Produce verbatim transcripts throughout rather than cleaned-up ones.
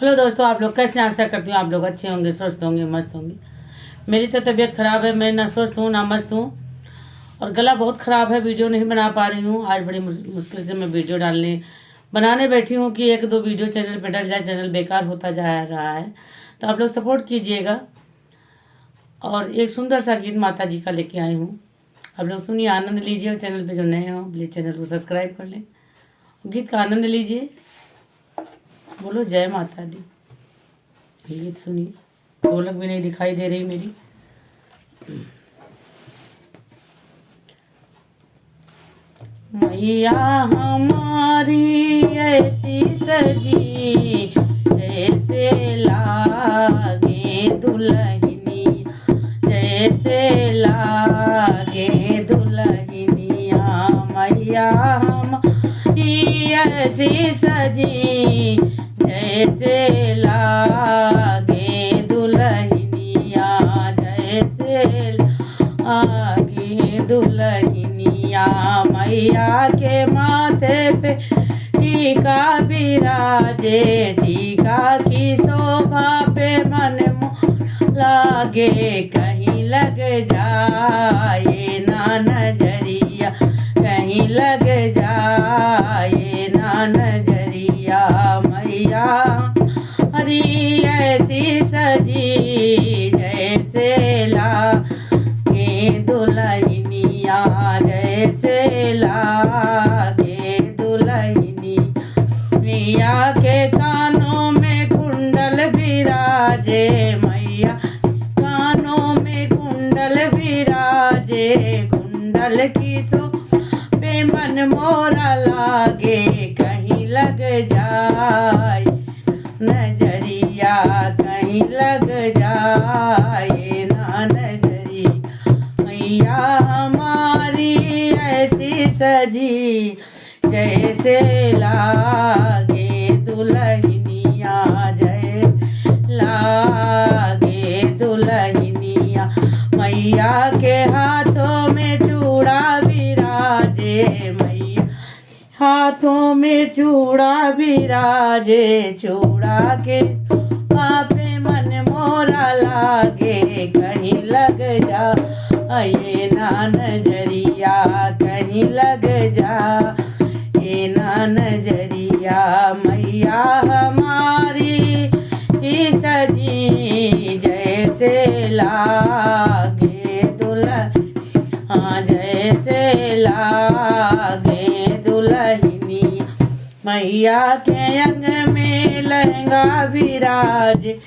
हेलो दोस्तों, आप लोग कैसे हैं? आशा करती हूँ आप लोग अच्छे होंगे, स्वस्थ होंगे, मस्त होंगे। मेरी तो तबीयत ख़राब है, मैं ना स्वस्थ हूँ ना मस्त हूँ, और गला बहुत ख़राब है, वीडियो नहीं बना पा रही हूँ। आज बड़ी मुस-, मुश्किल से मैं वीडियो डालने, बनाने बैठी हूँ कि एक दो वीडियो चैनल पे डल जाए। चैनल बेकार होता जा रहा है, तो आप लोग सपोर्ट कीजिएगा। और एक सुंदर सा गीत माता जी का लेके आई हूँ, आप लोग सुनिए, आनंद लीजिए। और चैनल पे जो नए हो, प्लीज चैनल को सब्सक्राइब कर लें, गीत का आनंद लीजिए। बोलो जय माता दी। गीत सुनिए, ढोलक भी नहीं दिखाई दे रही मेरी। मैया हमारी ऐसी सजी, जैसे लागे दुल्हनिया, जैसे लागे दुल्हनिया। मैया हमारी ऐसी सजी, जैसे लागे दुल्हनिया, जैसे लागे दुल्हनिया। मैया के माथे पे टीका बिराजे, टीका की शोभा पे मन मोह लागे। कहीं लग जाए ना नजरिया, कहीं लग जाए ना नजरिया। मैया हमारी ऐसी सजी, जैसे लागे दुल्हनिया, जैसे लागे दुल्हनिया। मैया के कानों में कुंडल बिराजे, मैया कानों में कुंडल बिराजे, कुंडल की शोभा पे मन मोरा लागे। कहीं लग जाए नजरिया, कहीं लग जाए ना नजरिया। मैया हमारी ऐसी सजी, जैसे लागे दुल्हनिया, जैसे लागे दुल्हनिया। मैया के हाथों में चूड़ा बिराजे, मैया हाथों में चूड़ा बिराजे, चूड़ा के शोभा पे मन मोरा लागे। कहीं लग जाए ना नजरिया, कहीं लग जाए ना नजरिया। मैया हमारी ऐसी सजी, जैसे लागे दुल्हन, हाँ, जैसे लागे दुल्हनिया। मैया के अंग में लहंगा बिराजे,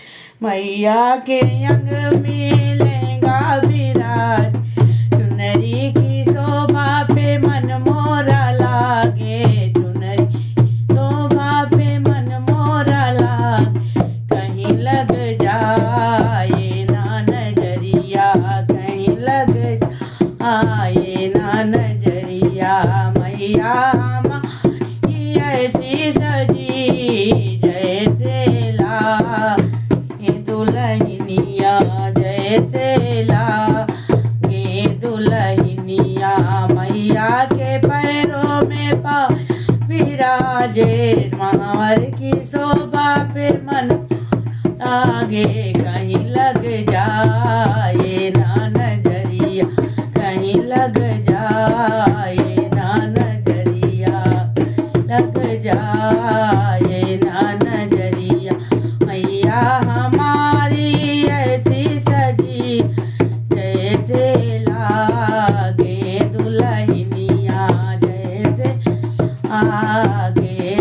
मैया के अंग में लहंगा बिराजे, चुनरी की शोभा पे मन मोरा लागे, चुनरी शोभा पे मन मोरा लागे। कहीं लग जाए ना नजरिया, कहीं लग आए ना नजरिया। मैया हमारी ऐसी सजी, जैसे लागे दुल्हनिया, जैसे लागे दुल्हनिया। मैया के पैरों में पाँव बिराजे, महावर की शोभा पे मन लागे। कहीं लग जाए ना नजरिया, कहीं लग जाए ना नजरिया, लग जाए ना नजरिया। मैया हमारी ऐसी सजी, जैसे लागे दुल्हनिया, जैसे लागे